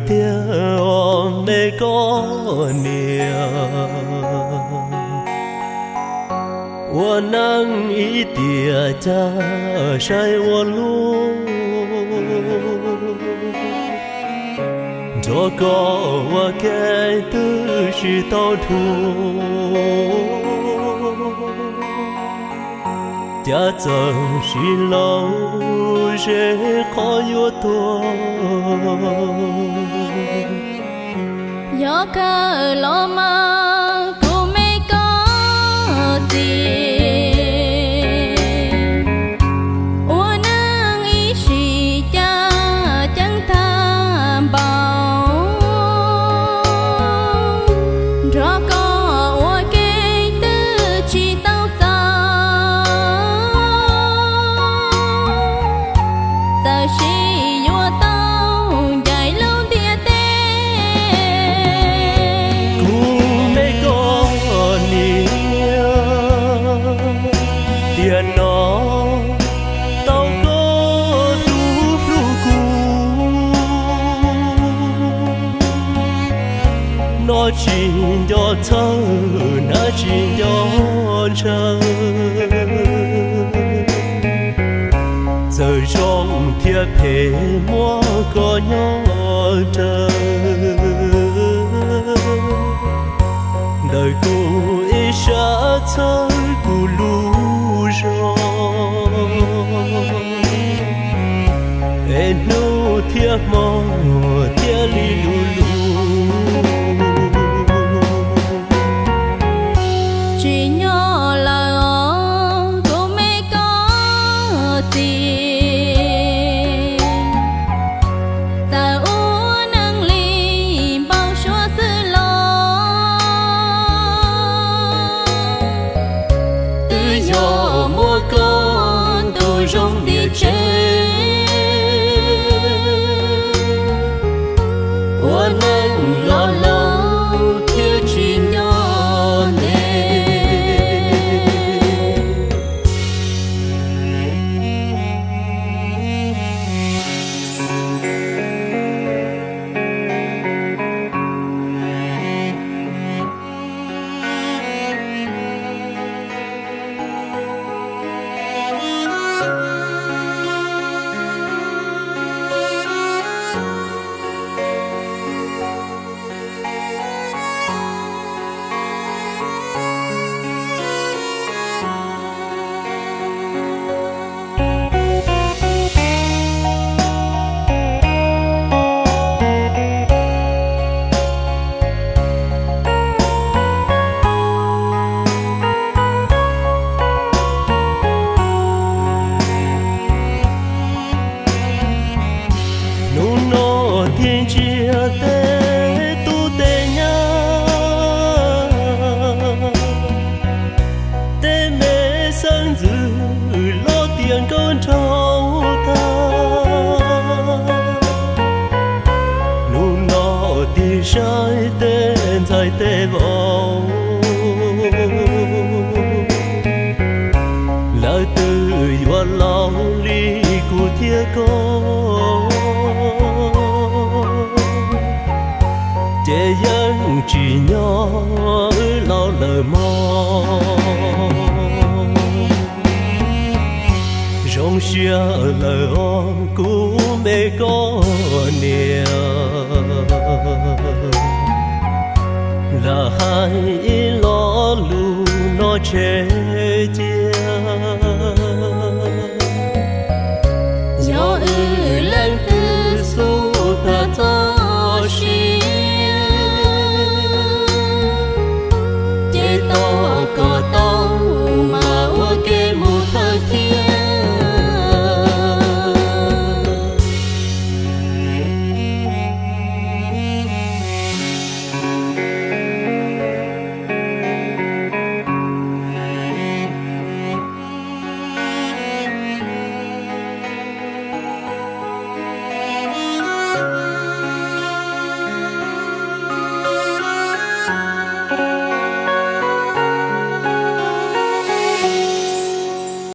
Tiag os me koj niam, ua neej ib tiam cas saib ua luaj, nrog koj ua ke twb tsis tau dhau. Cas txawm siv laus ze qhov yuav tuag. Yog kawg los mas kuv me koj txiv, ua neej ib sim cas ceeb tag npaum, nrog koj ua ke twb tsis tau txaus, txawm sis yuav tau ncaim lub ntiaj teb. Kuv me koj niam, tiam no tau koj hlub hlub kuv, no tsis nco txhawj, hnav tsis nco ntshaw. Txawm zoo thiab phem muab koj nyob raws, ntawm kuv ib sab txhawb kuv lub zog, es hnub thiab hmo thiaj li lus lus. Tsim nyog lawm os kuv me koj txiv, txawm ua neej li npau suav xwb los, twb yog muaj koj tus zoo ntiag tsev, ua neej los laus thiab tsis nco ntev. Hnub no thiaj ntsia tej tub tej nyab, tej me xeeb ntxwv los tias nkauj nraug tag. Hnub no tig saib tej ntxhais tej vauv, lawv twb yuav laus li kuv thiab koj, ces yeej tsim nyog wb laus lawm mog. Zoo siab lawm os kuv me koj niam, lam hais ib lo lus no tseg cia.